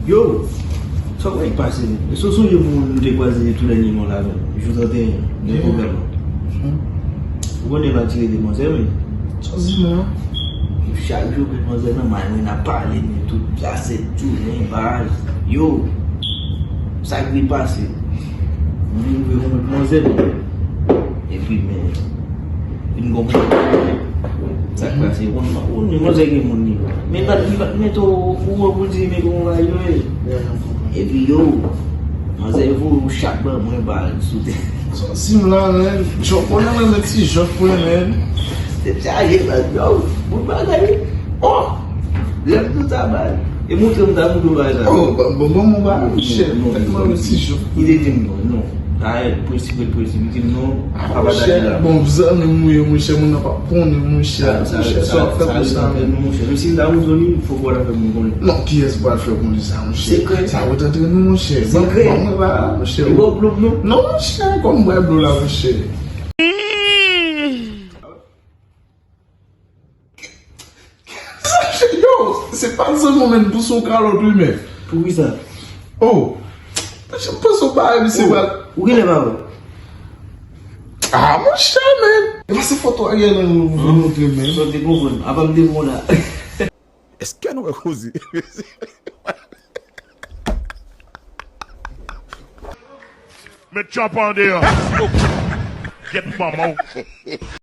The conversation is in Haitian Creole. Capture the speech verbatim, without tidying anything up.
Yo, sa w wè k pase menm? Èske w sonje pou nou te kwaze tou dènyèman la menm? Jou trannteyen, nan pwogram lan. Ou konnen m atire demwazèl, wi. Sa w di menm? Chak jou, demwazèl nan may mwen, n ap pale, men tout la, se jounen, baz. Yo, sa k vin pase? M vin rive yon demwazèl. Epi, men, vin gon pwoblèm. Sa k pase? Ou konn, ou konn, manzè gen moun li. Men bat, li bat, men to, ou wè pou di, men gon bagay yo ye. Epi, yo, manzè voye yon chat ban mwen, bal sou tè. Sòti m la, men. Jòf, ou nan men ti jòf, mwen, men. Tèt chaje, bal, yo, bon bagay. Oh! Lè m di w sa, bal. E montre m ta montre w bagay sa. Oh, bon, bon, bon, bon, bal, monchè. Tèlman yon ti jòf. Li te di m non, non. Sa e prensip, prensip. Li di m non, pa pataje la. Bon, zanmi m ou ye, monchè, moun nan p ap konnen, monchè. Monchè, sa w ap fè pou sa, non, monchè. Menm si m ta montre w li, fòk ou ta fè moun konnen. Non, kiyès pral fè konnen sa, monchè? Sekrè. Sa yo t antre nou, monchè. Sekrè. Ban mwen ba la, monchè. Li ba w blo non? Non, monchè, kòm m bwè blo la, monchè. Yo, se pa zanmi w, men, pou son kalòt, wi, men. Poukisa? Oh, jan m panse w bare misye pral. Ou genlè pa wè. Ah, monchè, men. E pa se foto a gen nan nou pou montre, men. Sòti konprann. Apa m te bon la. Èske nou wè koze? Met tchòp an deyò. Gyèt manman w.